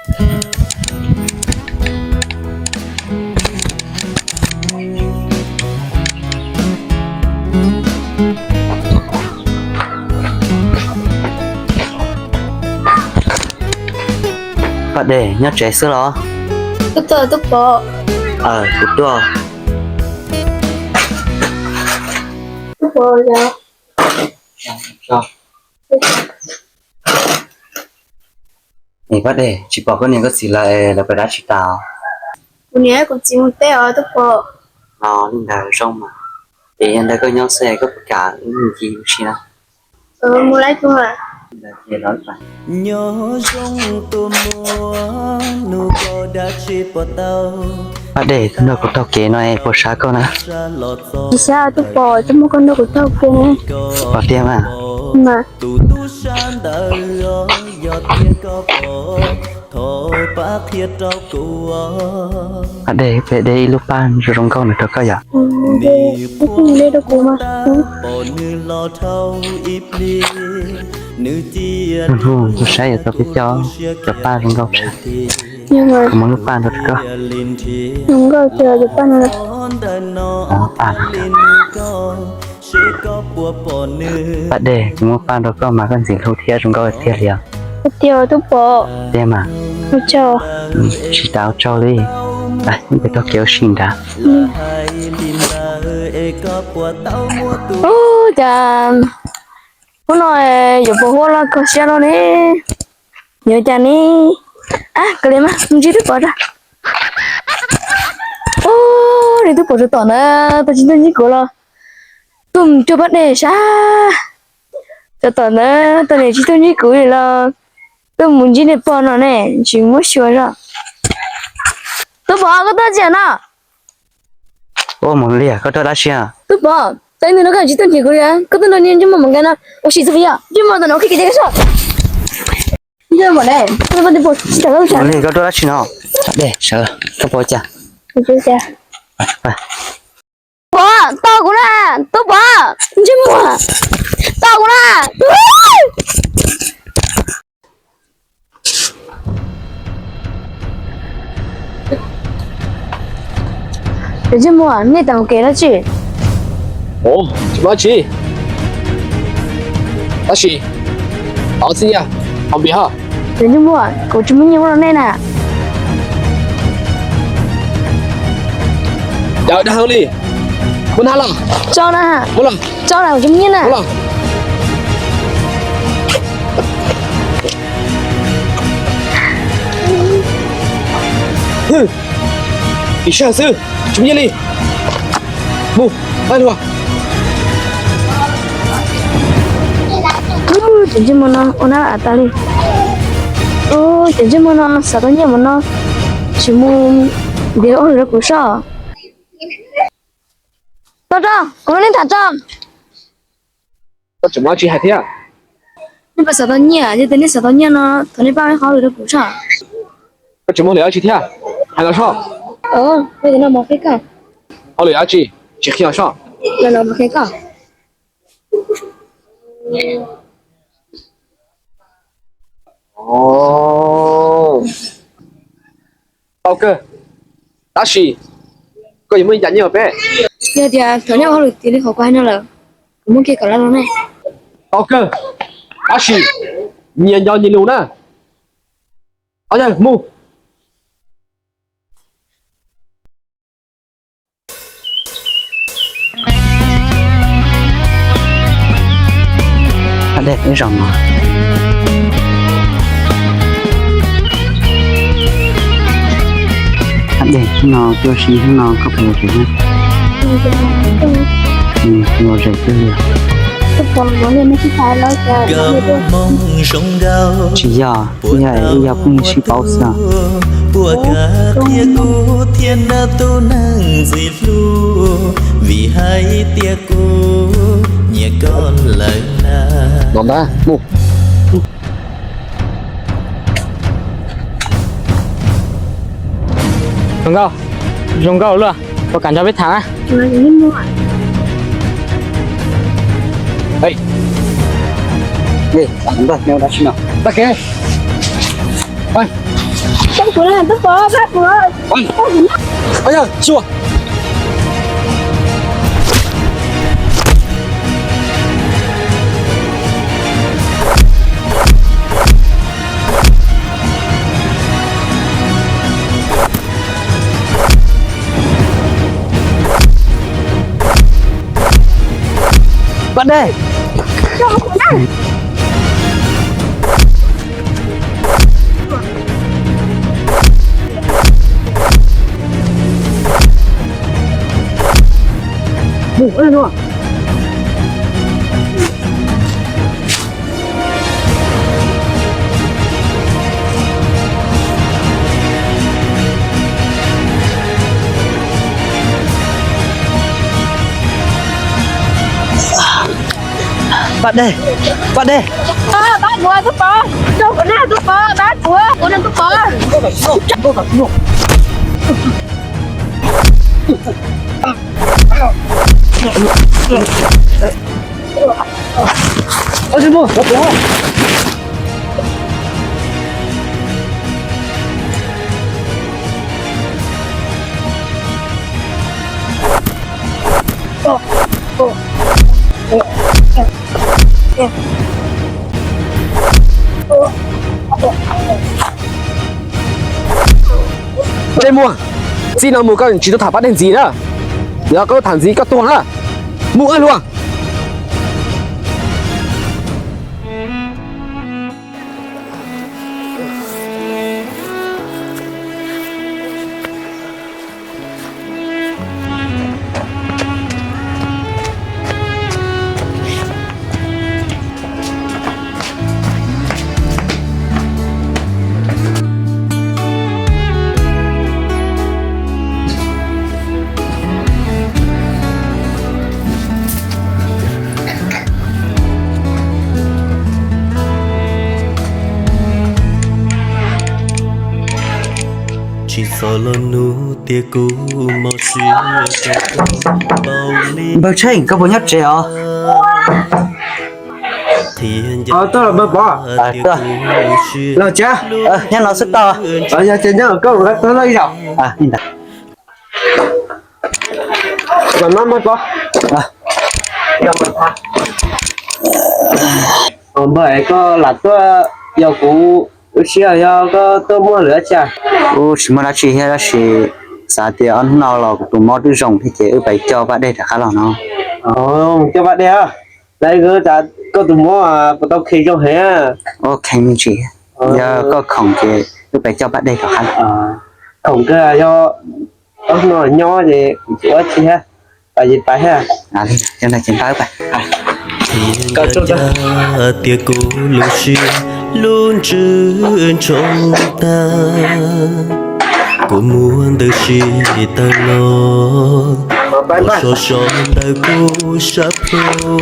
Paj Dej, nyob tsev xwb los? Tuaj, tuaj pom. Aws, kuv tuaj. Tuaj pom. Es Paj Dej, tsis pom koj niam koj txiv lawv, lawv pais dab tsi tas? Kuv niam kuv txiv mus teb os tuaj pom. Li ntawd zoo mas. Ces yog ntawd koj nyob xwb koj puas kam wb mus ncig ua si na? Mus lawm tus. Paj Dej, koj nrog kuv taug kev no es puas sab koj na? Tsis sab tuaj pom, tsis muaj koj nrog kuv taug kev. Pom tiag mas. Paj Dej, peb de ib lub paj zoo zoo nkauj no rau koj yom. Kuv saib yuav tau peb cov, cov paj zoo nkauj tshaj. Kuv muab lub paj ntawd rau koj. Paj Dej, kuv muab paj rau koj mas koj ntxim hlub thiab zoo nkauj tiag li os. Tiag mas. Tsis tas ua tsaug li. Peb taug kev ua si nrad. Ua cas hnub no yuav pos huab los kho siab no ne? Yuav cas ne? Kav liam mas, mus ntsib Tub Pov tso. Ub, nws Tub Pov tso tom ntawd, tau tsis tuaj ntsib kuv los tuaj mus cuag Paj Dej sab. Tso tom ntawd tau niam tsis tuaj ntsib kuv li los tuaj mus ntsib niag pog no ne, tsis muab xyuas zog. Tub Pov, koj tuaj tsis no? Ua mus liag, koj tuaj dab tsi? Tub Pov, tau ib ntus no koj tsis tuaj nrhiav kuv li, koj tuaj nrog niag ntsej muag mus nkaus no ua si xwb yom, ntsej muag tam no khib kev ces koj soj. Mus liag, koj tuaj dab tsi no? Dej, sawv, koj puas cas? Pov, tos kuv na, Tub Pov, ntsej muag, tos kuv na. Cov ntsej muag, nej tau mus kev dab tsi? Tsis muaj dab tsi. Tab sis, tos txij yam, hauv npias ho. Cov ntsej muag, kuv tsis muaj nyiaj muab rau nej na. Cov dag heev li. Muab na los. Tso na. Muab los. Tso na, kuv tsis muaj nyiaj na. Muab los. Hwm, ib sij hawm xwb, tsis muaj nyiaj li. Mus, mus luag. Cov ntsej muag no ua nab av tas li. Cov ntsej muag no xav tau nyiaj mus no, tsis mus ntiav ua hauj lwm rau kuv soj. Tos tso, kuv nrog nej tham tso. Koj tseem muaj dab tsi hais thiab? Nej puas xav tau nyiaj? Yog tias nej xav tau nyiaj no thov nej pab ua hauj lwm rau kuv soj. Koj tseem muaj lwm dab tsi thiab? Hais los soj. Hauj lwm dab tsi? Tsis qhia soj. Tau kawg, tab sis koj yuav muab li cas nyiaj rau peb? Yog tias thov nej ua hauj lwm tiav li qhov kuv hais no lawm, kuv muab kiag kom lawm rau nej. Tau kawg, tab sis nyias nco nyias lus na. Au yawg, mus. Ab dej, ib zaug no. Ab dej, hnub no tuaj si hnub no koj puas ua tsev? Ua zem kawg li. Tsis yog, yog, yog pheej sib paub xwb. Puas kav thiab kuv thiab nrog tus neeg ntxim hlub, vim hais tias kuv nyiam koj lawm na. Zoo nkauj, zoo nkauj luaj, puas kam nrog peb tham na? Pab kuv, tub pov, pab kuv. Ua yog tsis ua. Pab Dej. Pab Dej, Pab Dej. Pab kuv, tub pov, tub pov, pab kuv, kuv nrog tub pov. Dej Muag, txij no mus koj tsis tau tham Pab Dej ntxiv na. Yog koj tham ntxiv koj tuag na. Mus ua luag. Tsis txhob los nug tias kuv mos siab rau koj npaum li. Npawg Tsheej, koj puas nyob tsev os? Qhia ncav tias kuv siab, los tsev, nyob no xwb tau. Yog ces nyob koj mus tau ib zaug. Los no mas pov. Npawg, koj lam tuaj yog kuv ua si, yog koj tuaj muaj lwm dab tsi? Kuv tsis muaj dab tsi thiab, tab sis xav tias ob hnub no los kuv tus mob twb zoo thiab ces wb pais coj Pab Dej rov qab los no. Coj Pab Dej a. Lawv, koj tus mob puas tau kheev zoo heev? Ua kheev me ntsis, yog koj khoom ces wb pais coj Pab Dej rov qab. Khoom kawg, yog ob hnub no nyob ces kuv tsis ua dab tsi thiab, pais ces pais thiab. Li ntawd ces npawg pais. Tias kuv lub siab lub ntsws ntshoo tag, kuv muab ntawd sim tawm los, kuv so so ntawm kuv sab plhu,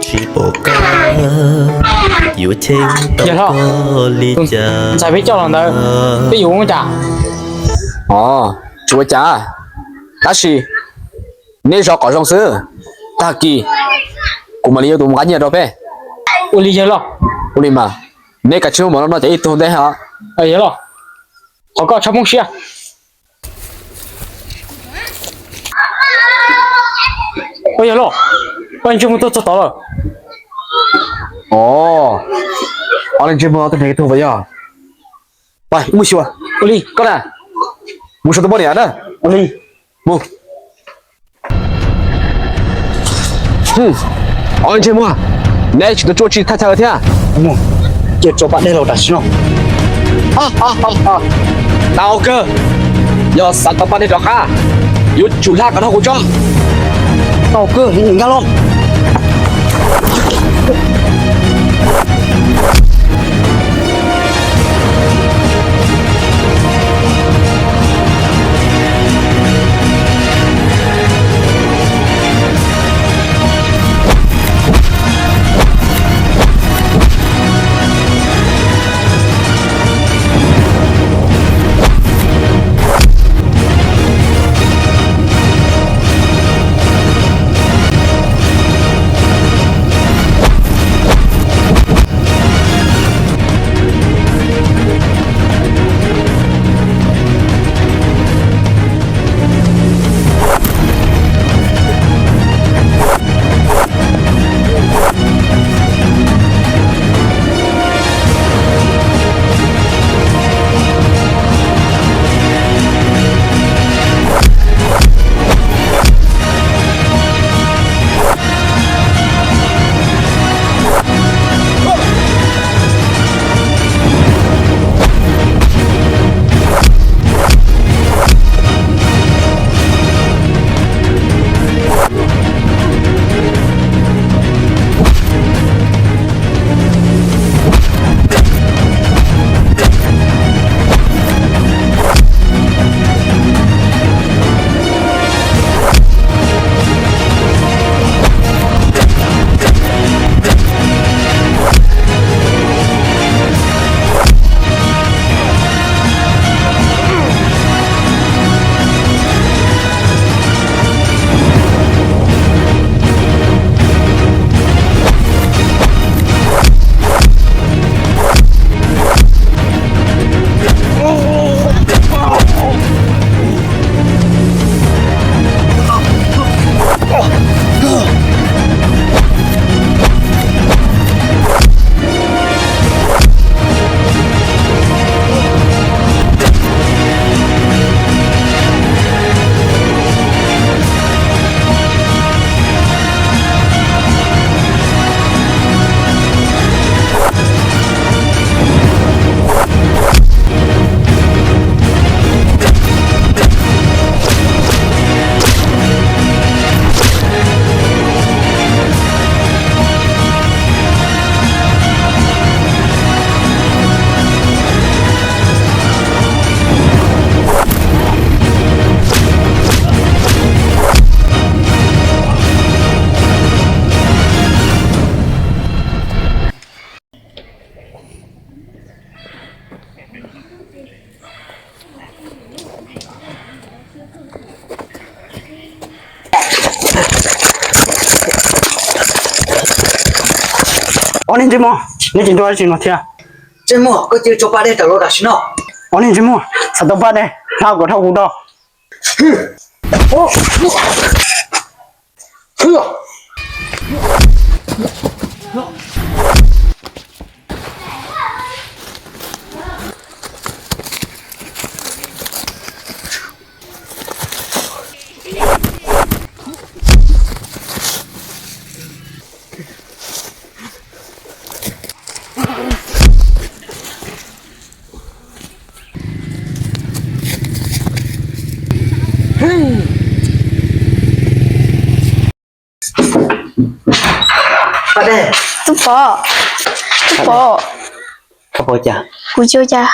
tsis pom qab yuav cheem tau koj li cas. Ntxhais peb coj los ntawd, peb yuav ua cas? Tsis ua cas, tab sis neb zov qhov zoo xwb, tag kis kuv mam li yuav tus mus nqa nyiaj rau peb. Ua li yawg loj. Ua li mas, neb kav tsij muab mov no cov ib tug ntej os. Yawg loj, thov koj txhob poob siab. Ua yawg loj, ob leeg ntsej muag tuaj txog tod lawm. Os, ob leeg ntsej muag tuaj nrhiav ib tug puas yog? Pais, wb mus xyuas. Ua li. Koj na, mus saib tus poj niam na. Ua li. Mus. Ob leeg ntsej muag, neb tsis tau tsuaj tsis thaj chaw thiab. Mus, cia tso Paj Dej los tam sim no. Tau kawg, yog xav tau Paj Dej rov qab, yuav tsum hla kom tau kuv tso. Tau kawg, nkag los. Ob niag ntsej muag, neb tseem tuaj dab tsi no thiab? Ntsej muag, koj cia li tso paj dej rau lawv tam sim no. Ob niag ntsej muag, txhob tau paj dej, hla kom dhau kuv tau. Tub Pov, tub Pov, koj puas ua cas? Kuv tsis ua cas.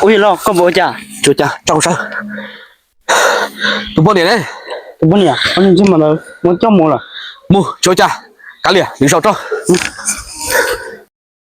Ua li los koj puas ua cas? Tsis ua cas, tso kuv sawv. Tus poj niam ne? Tus poj niam, ob niag ntsej muag ntawd muab coj mus lawm. Mus, tsis ua cas, kav liam, nws zaum rau.